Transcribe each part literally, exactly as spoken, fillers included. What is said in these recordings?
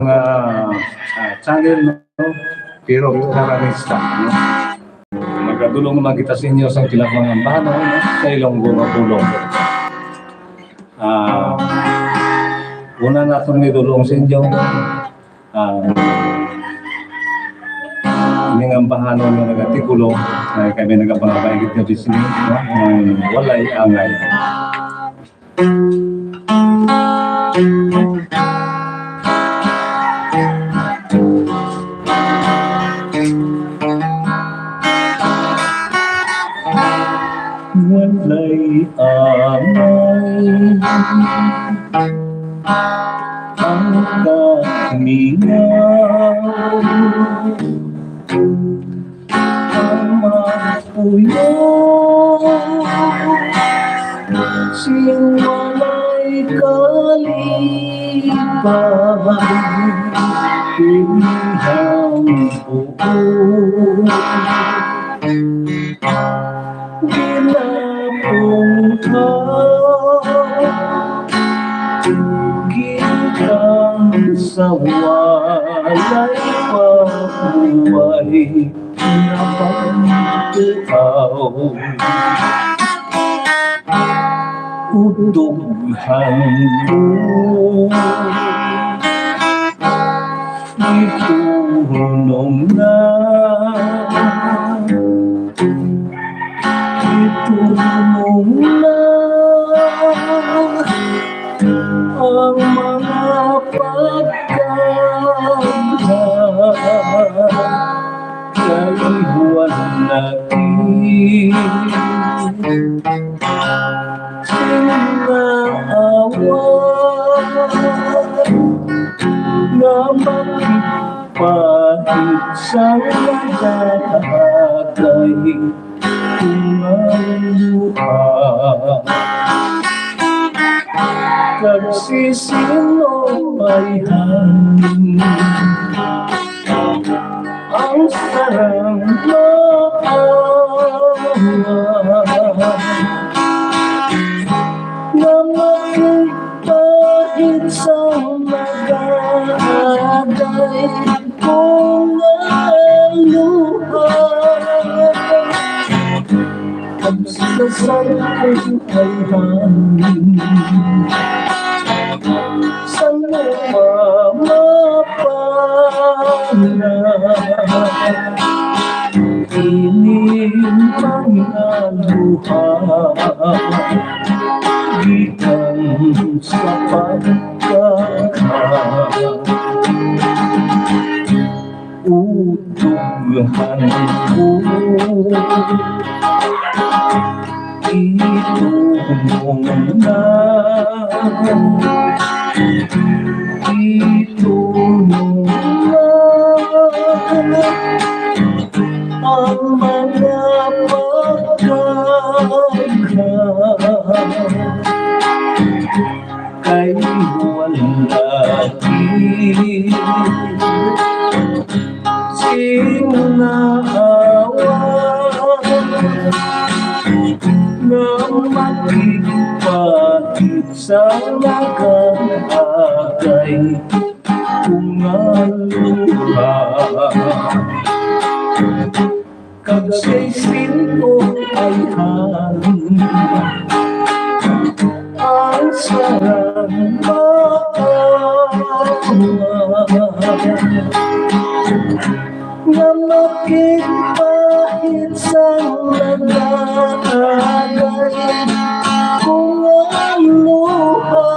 ah, ah, channel, no? Pero karanista, no? Magadulong naman kita sa inyo sa pila ka mga ambahan, no? Sa Ilonggo nga pulong. Ah, una naton nga idulong sa inyo, ah, ning ambahanon nga nag-artikulo, ay kami nagapangabay gid nga bisnis, no? Ang walay angay. Walay angay ang kamingaw. Ang mga puyo sing walay kalipay, pinihang buo. Ginapungka gikan sa walay pabuhay. Napagtuaw. Udog hanggo itunong na, itunong na ang mga pagkagha. Kay wala gid sing naawa nga makigpahit sang nagakay kung ang luha. Kag si sino ay hangin ang sarang maawa nga makigpahit sa nagakay kung ang luha. Ang sa sarang ay hangin sa lupa mapana. Ining mga luha gikan sa pagkagha. Udog hanggo itunong na, itunong na ang mga pagkagha. Kay wala gid sing naawa nga makigpahit sa nagakay kung ang luha. Kag sa singko ay hangin ang sarang maawa nga makigpahit sang nagakay kung ang luha.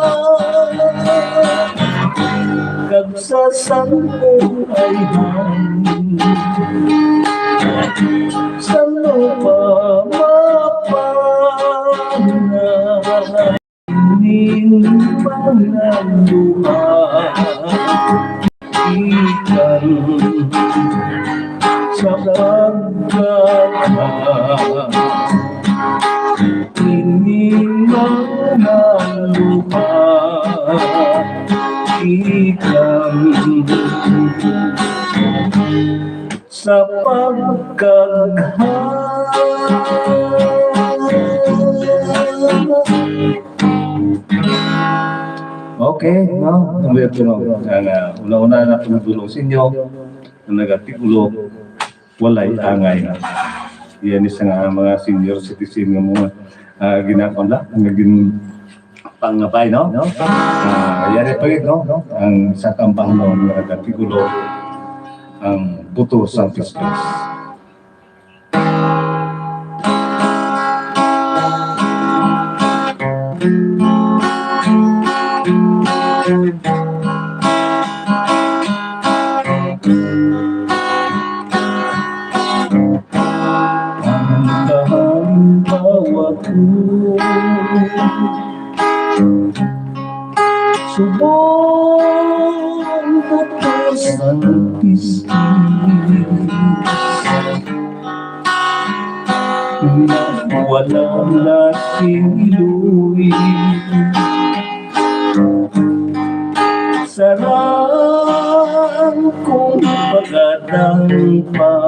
Kag sa sangko ay hangin sa lupa mapana. Ining mga luha gikan sa pagkagha. Ining mga luha gikan sa pagkagha. Mao Okay, no? Ang ito, no? Ang, ah, una-una na tumutulong sa inyo, ang nagatikulog, walay angay. Yan isa nga mga senior citizen nga mga, ah, ginakon la, nga gin-, pangabay, no? Ah, yari pa yun, no? Ang sa kampahon nga nagatikulog, ang buto sa pispis. Ang kahalimbawa ko, subong buto sang piskis. Wala na sing iloy. Sarang kong pagkadangpa,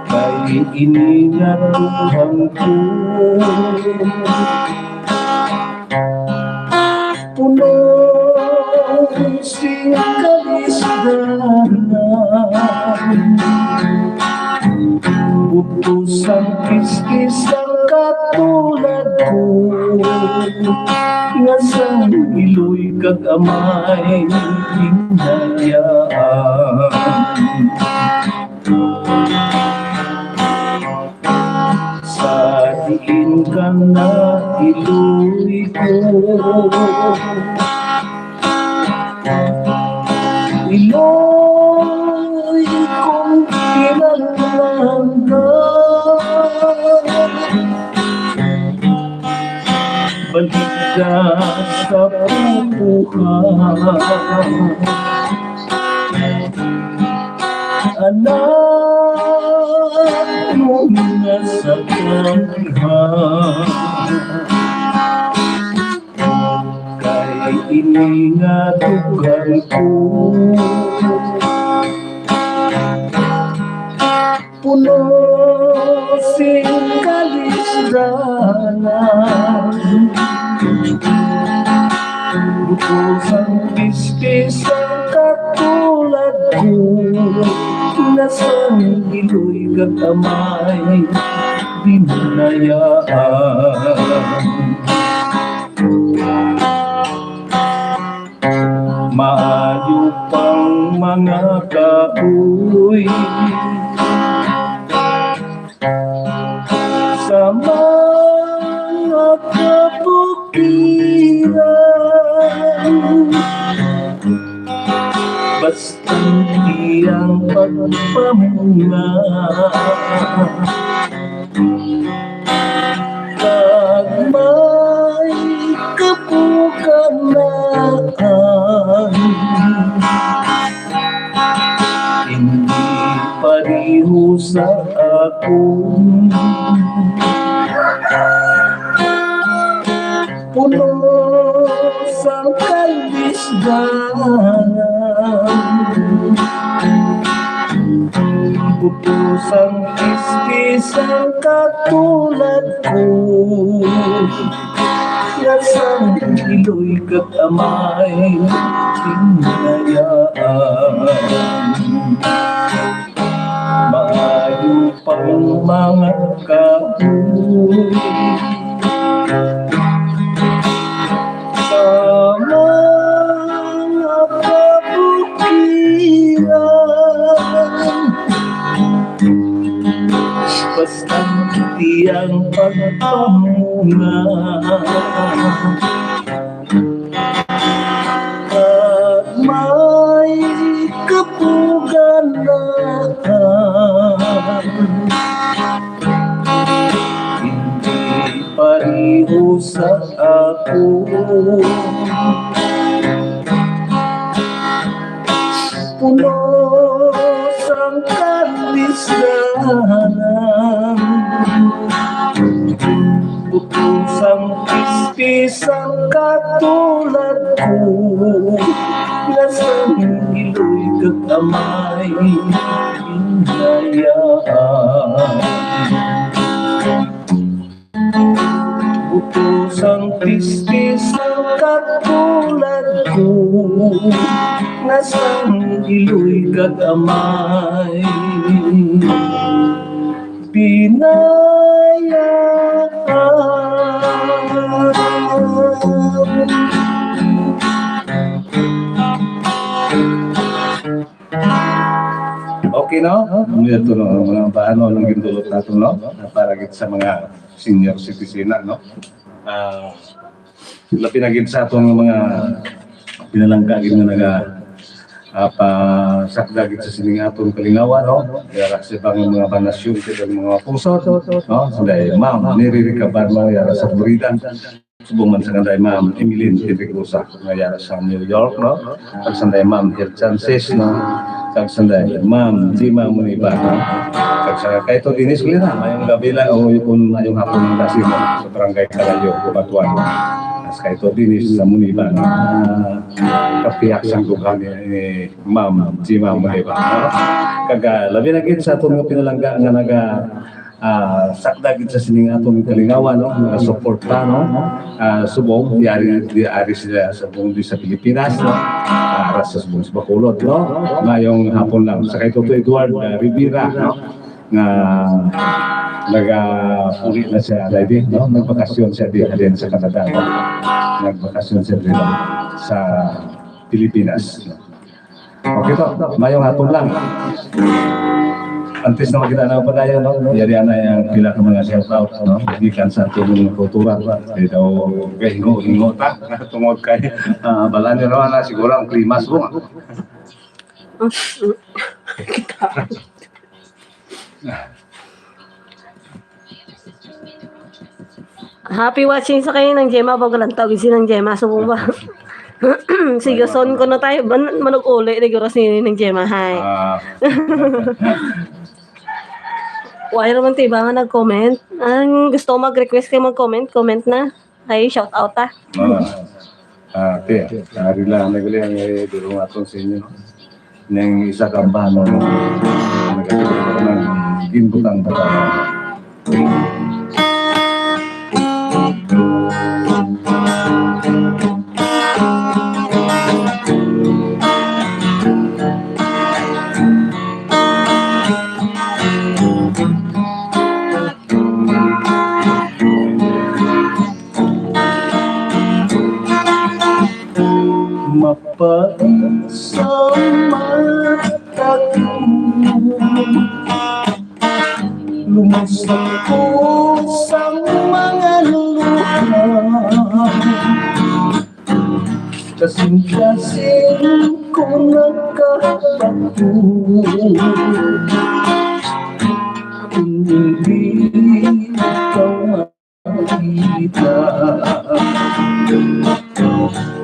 kay ini nga dugang ko puno sing kalisdanan. Buto sang piskis ang katulad ko, nga sang iloy kag amay hinayaan. Sa diin ka na, iloy ko, iloy kong pinaglanggap, balik ka sa pupuhan. Anak mo nga sa kampihan, kay ini nga dugang ko puno sing kalisdanan. Buto sang piskis ang katulad ko, nga sang iloy kag amay binayaan. Maayo pang mga kahoy sa mga kabukiran, basta iyang pagpamunga. Kag may kapukanan, hindi pareho sa akon. Puno sang kalisdanan, buto sang piskis ang katulad ko, nga sang iloy kag amay hinayaan. Maayo pang mga kahoy sa mga kabukiran, basta iyang pagpamunga. Kag may kapukanan, hindi pareho sa akon. Puno sang kalisdanan, buto sang piskis ang katulad ko, nga sang iloy kag amay hinayaan. Buto Sang pisti sa katulad ko, nga sang iloy kag amay. Binayaan. Okay, no? Ano ito, no? Mga paano ang gindulot nato, no? Para gid sa mga senior citizen, no? Ah, labi na gid sa atong mga pinalangga gid nga naga, ah, pasakda gid sa sining atong kalingawan, no? Kaya sa ibang mga banasyon, sa ibang mga pusod, no? Sanday, Ma'am Neri Ricabarno, yara sa Florida. Subong man sanday, Ma'am Emeline Enricosa, nga yara sa New York, no? Kag sanday, Ma'am Hel Chances, no? Kag sanday, Ma'am Jima Muniba, no? Kag sa kay to Dennis Lina, mayong gabi lang, o kung mayong hapon lang kasi mo, sa Barangay Kalayo, Kubatuan. As kay to Dennis sa Muniba, no? Kapiyak sang dughan ni, ni Ma'am Jima Muniba, no? Kag, ah, labi na gid sa aton nga pinalangga nga naga, ah, sakda gid sa sining atong kalingawan, no? Nagasuporta, no? Ah, subong, yari, di ari sila sa buong di sa Pilipinas, no? Ah, ara sa subong sa Bacolod, no? Mayong hapon lang. Sa kay Toto Edward, ah, Rivera, no? Nga nagapuli na siya, ready, no? Nagbakasyon siya di, din sa Canada, no? Nagbakasyon siya din sa Pilipinas, no? Okay to, mayong hapon lang. Antes na magkita na padayon, no? Yari na yung pila ka mga shout out, no? Gikan sa ating mga kultura. Kaya daw, kay hingo-hingo ta. Tungod kay, ah, bala ni Rona, siguro ang klimas mo. Happy watching sa kayo ng Gemma. Bago lang tawag si ng Gemma. Subong ba? Sige, son ko na tayo. Man-, manug-uli, di guro si ng Gemma. Hi. Ah. Wala naman tiba nga nag-comment. Ang gusto mag-request kayo mag-comment, comment na. Ay, shout out, ah. Ah. Ah, te, ari lang, nagali ang, eh, dulong aton sa inyo, no? Ning isa ka bano, no? Nagkakaroon ng ginbutang bata. Mapait sa mata ko, lumusot ko sa mga luha. Kasing-kasing ko nakatago, kung hindi ikaw kita.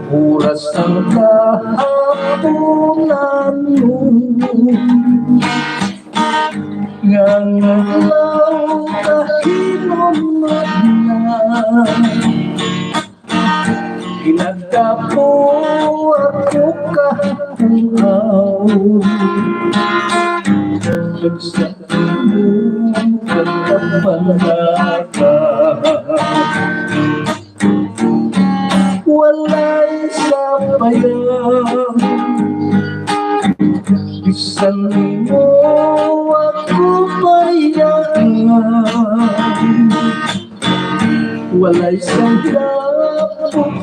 Oras ang kahaponan mo, nga ngalaw kahinom na. Ginagapo ako kahaponaw. Sa Walay sabayan, bisan di mo ako bayaan. Walay sangkap ang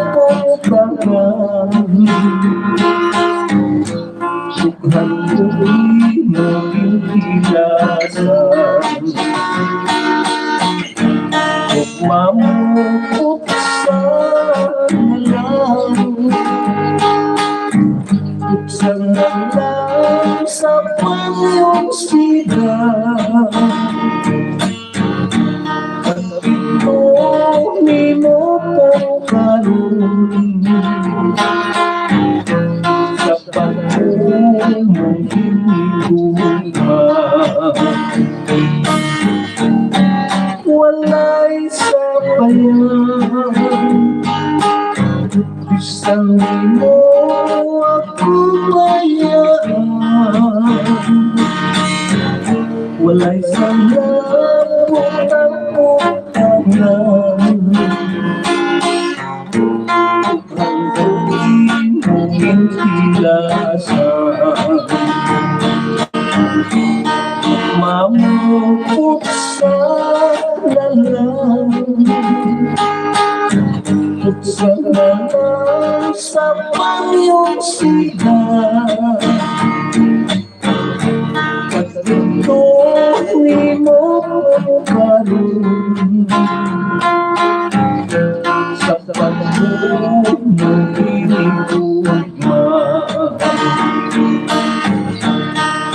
pagtangan. Dughan ko imo ginhilasan. Ug mamupok sa lang. Ug sa lang sa panyong siga. Ito nimo po karon. Sa pagmong hinigugma. Walay sabayan. Bisan di mo ako bayaan. Walay sangkap ang pagtangan. Ilasan. Mamupot sa lalang. Putsa na lang sa panyong sila. Pagtindog nimo karon sa pagbuno ining gugma.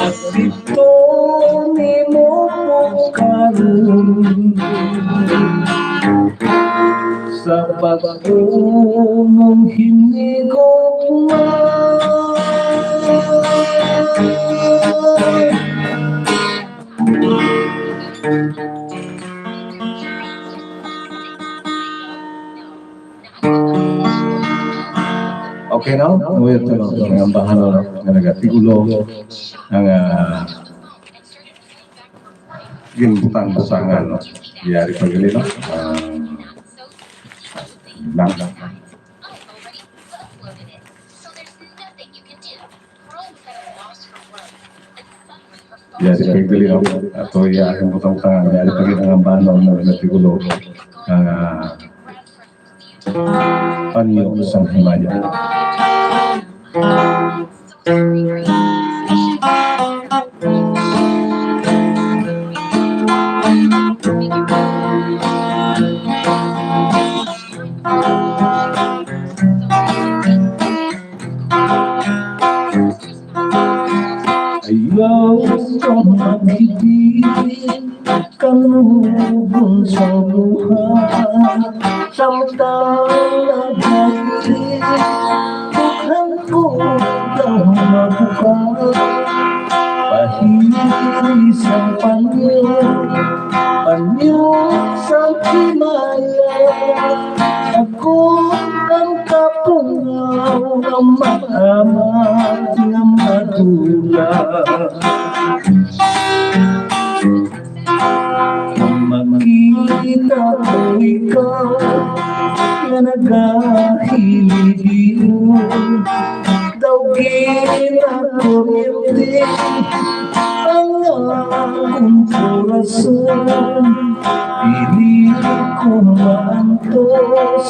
Pagtindog nimo karon sa pagbuno ining gugma. Okay, no? Uy, ito, no? Ang ambahan, no? Nga nagatigulo, ang, ah, ginbutang-butangan, no? Yari pa gali, no? Ah, lang. Yari pa gali, no? Ato, yari ang butang-butangan, yari pa gali ang ambahan, no? Nga nagatigulo, ang, ah, panyo sang himaya. Ayaw ka maghibi, kanugon sa luha, samtang nagdali, dughan ko daw mabuka. Pahiri sa panyo, panyo sa himaya. Ako ang kapungaw nga maamat nga madula. Makita ko ikaw nga nagahilibion, daw ginakuryente ang akong korason. Dili ko maantos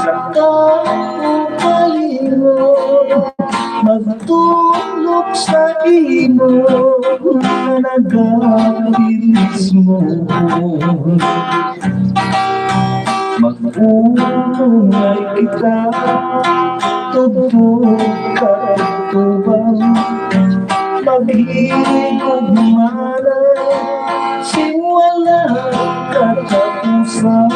sa kaugalingon, magtulog sa imo nga nagabilis mo. Mag-umungay kita, tubtub ka tubtubang, maghigugmaanay sing wala katapusan.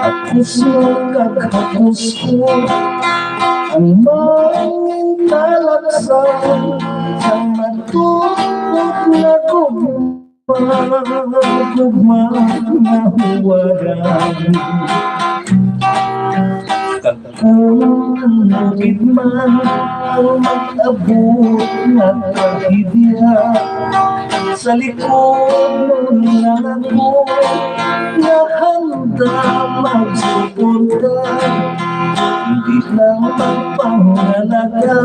Hapos mo kag hapos ko ang mangin talaksan sa matulog na gugma, gugma nga huwaran. Kag kung ano gid man ang mag-abot nga trahedya, sa likod mo lang ako nga handa magsuporta. Hindi lang magpangalaga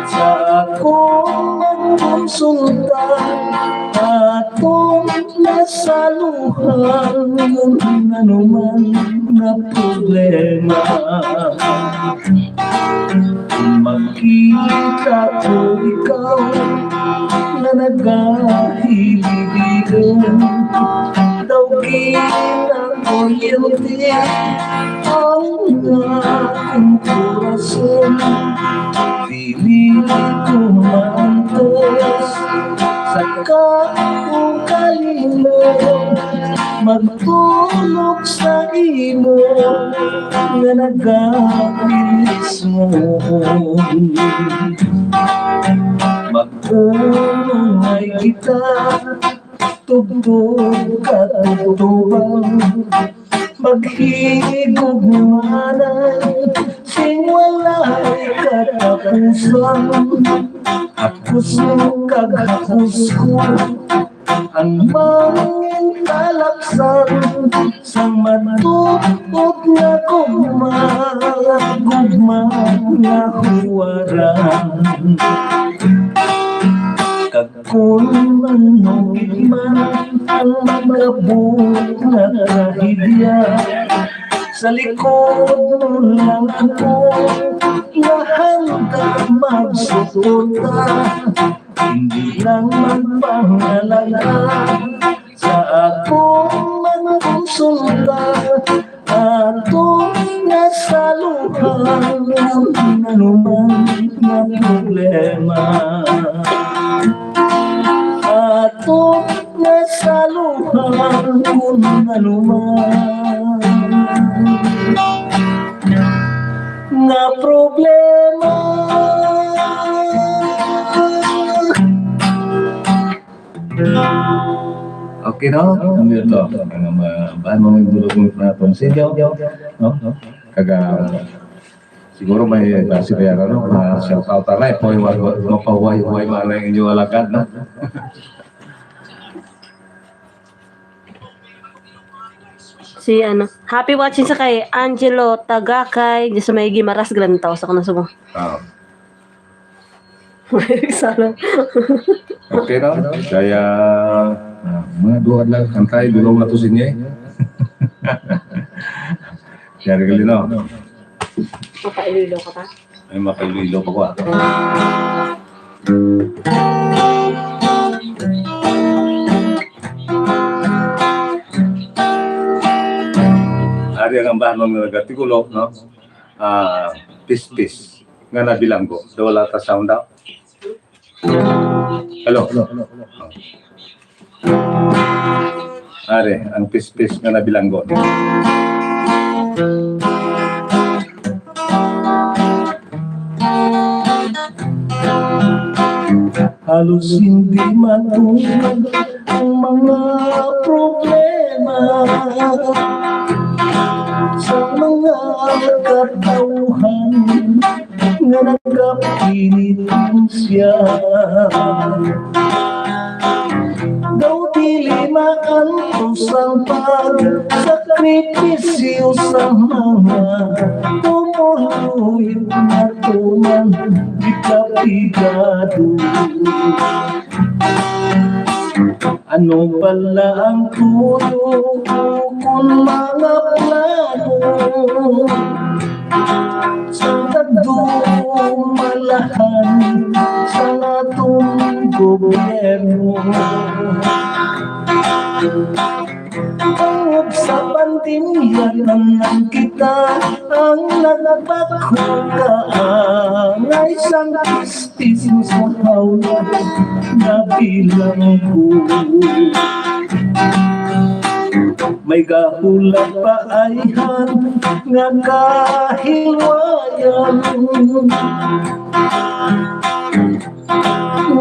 sa akong magkonsulta, atong nasaluhan kung ano man nga problema. Kung makita ko ikaw nga nagahilibigon, daw ginakuryente ang akong korason. Dili ko maantos sa kaugalingon, magtulog sa imo nga nagabilis mo. Mag-umungay kita, tubtub ka tubtubang, maghigugmaanay sing walay katapusan. Hapos mo kag hapos ko Ang mangin talapsan sang matuod nga gugma, gugma nga huwaran. Kag kun manuig man ang magabunga nga trahedya, sa likod mo lang ako nga handa magsuporta. Hindi lang magpangalaga, sa akon magkonsulta, ato nga saluhan anuman nga problema. Ato nga saluhan anuman nga problema. Okay, no? Ano yun to? Ang, ah, baan mo yung bulog mo na itong sinyo? No? Kaga, siguro may basi may ano, no? Ma-shout out na eh. Pwede mapahuway-huway man ang inyo alagad, no? Si ano, happy watching sa kay Angelo Tagakay, di sa may Guimaras, Gran Taos ako na sumo. Ah. Salo. Okay, no? Kaya, ah, mga duha lang, kantay, dulaw na to sinye. Kaya rin, no? Mapailoilo ka pa? Ay, mapailoilo pa ko, ah. Ari ang ambahan nga nagatikulo, no? Ah, pispis nga nabilanggo. Do wala ta sound daw. Hello. Ari, ang pispis nga nabilanggo. Halos hindi matulog ang mga problema sa mga katawhan nga nagapinitensya. Daw dili maantos ang pagsakripisyo sa mga tumuluy nga tuman di kapigado. Ano pala ang tuyo kon mga plano sa kadumalahan sa aton gobyerno? Tungod sa pandemya, tanan kita ang nagbago kaangay sang pistis sa hawla nga bilanggo. May gahulat pa ayhan nga kahilwayan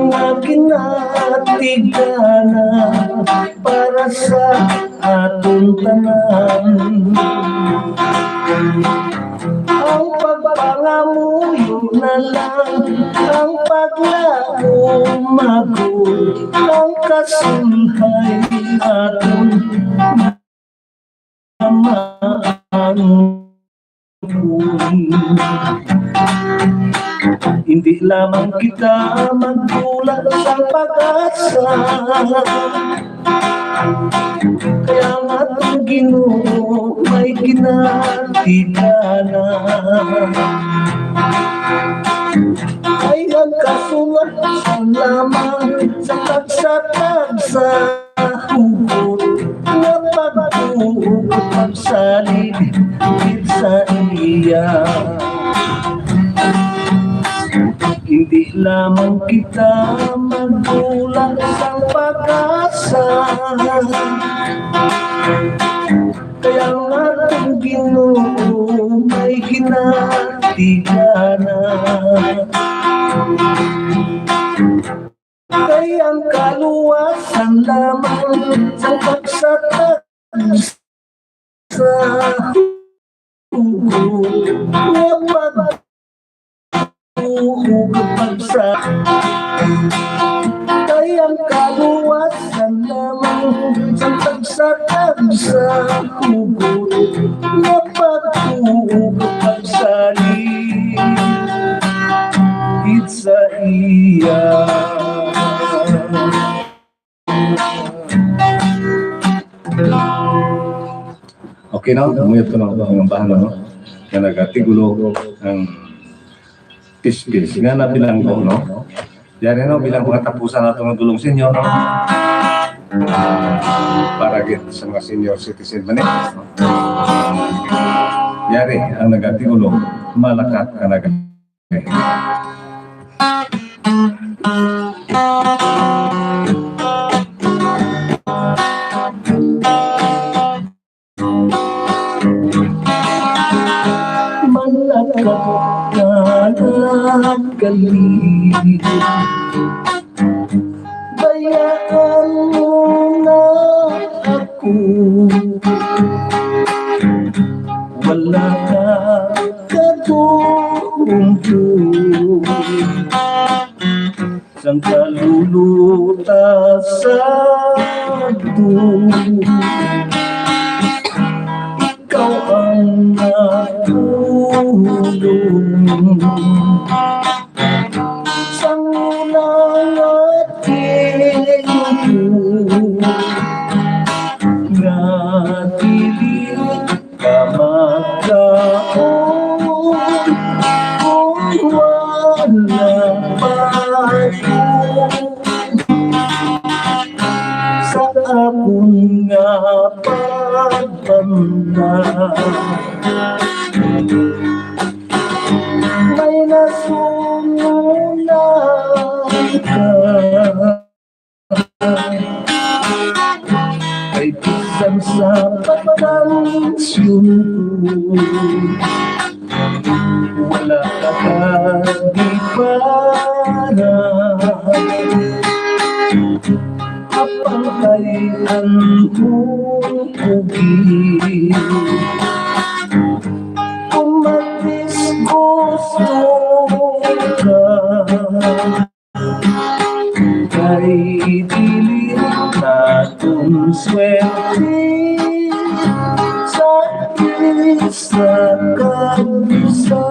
nga ginatigana para sa aton tanan. Ang pagpangamuyo na lang, ang paglaom magod, ang kasulhay aton maangkon. Hindi lamang kita magdula sa pag-asa, kaya nga ang Ginoo may ginatigana. Ay ang kasulat lamang sa tagsa-tagsa hugot nga pagtuo, pagsalig gid sa iya. Hindi lamang kita magdula sang pag-asa, kaya nga ang Ginoo may ginatigana. Kay ang kaluwasan lamang sa pagsatag sa hugot nga pagtuo, pagsa-, kay ang kaluwasan Sa tagsa-tagsa hugot nga pagtuo kag pagsalig gid sa iya. Okay na? Umuyot ko na ang bahan, no? Nga nagatigulo ang pispis. Nga nabilanggo, no? Yari, no? Bilang mga tapusan nato ng dulong senior. Ah, para gid sa mga senior citizen man, eh, no? Yari, ang nagatigulo, malakat ka na. Malakat ka na gali. Bayaan mo na ako. Wala ka kadumdum. Sang kaluluta sa dulo. Ikaw ang natulong. Sang una nga tingog nga dili ka magkaon kung wala pa ko sa akon nga pagbantay. May nasungulan ka. Kay bisan sa pagkansyon ko, wala ka kadi para. Apang kay ang kugi, kung magdisgusto ka, kay dili naton swerte sa isa kag isa.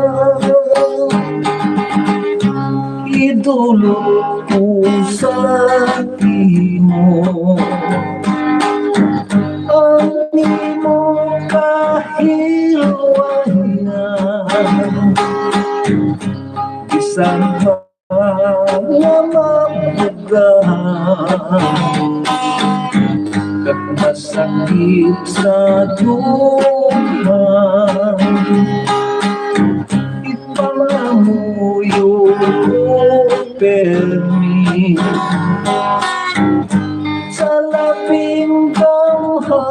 Idulog ko sa imo ang imo kahilwayan. Bisan pa nga mabuga kag masakit sa duman, ipangamuyo ko permi sa labing gamhanan.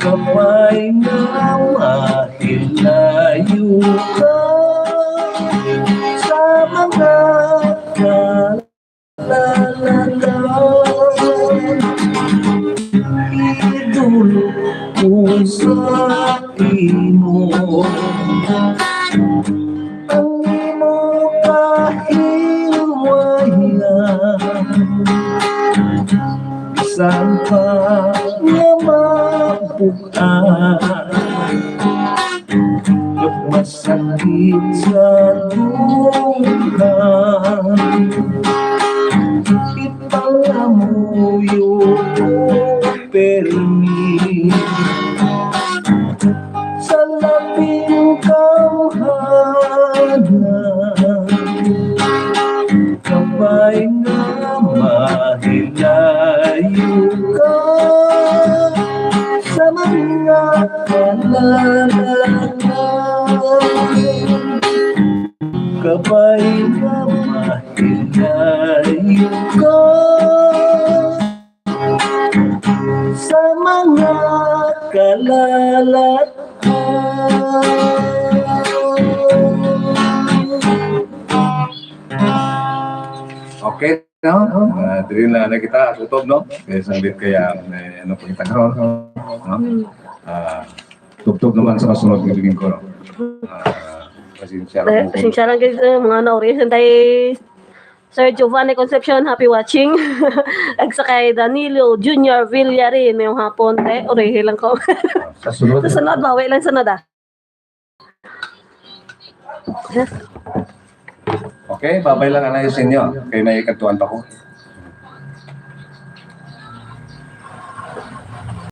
Kabay nga mahilayo ka sa mga kalalatan. Idulog ko sa imo ang imo kahilwayan. Bisan pa nga mabug-at ug masakit sa duman, ipangamuyo ko permi sa labing gamhanan. Kabay nga mahilayo ka sa mga kalalatan. Kabay nga mahilayo ka sa mga kalalatan. Okay, no? Ah, diri na na kita, kutob, no? Kaya sanglit kaya, eh, ano po kita karon, no? Ah, tubtob naman sa masunod nga linggo, no? Ah, pasensya lang Eh, po. Pasensya lang kayo sa mga naurisan tayo. Sir Giovanni Concepcion, happy watching. Ag sa kay Danilo Junior Villarin, mayong hapon, te. Urihi lang ko. Sa sunod. Sa sunod, bawi lang sunod, ah. Okay, babay lang anay sa inyo. Kay may ikatuan pa ko.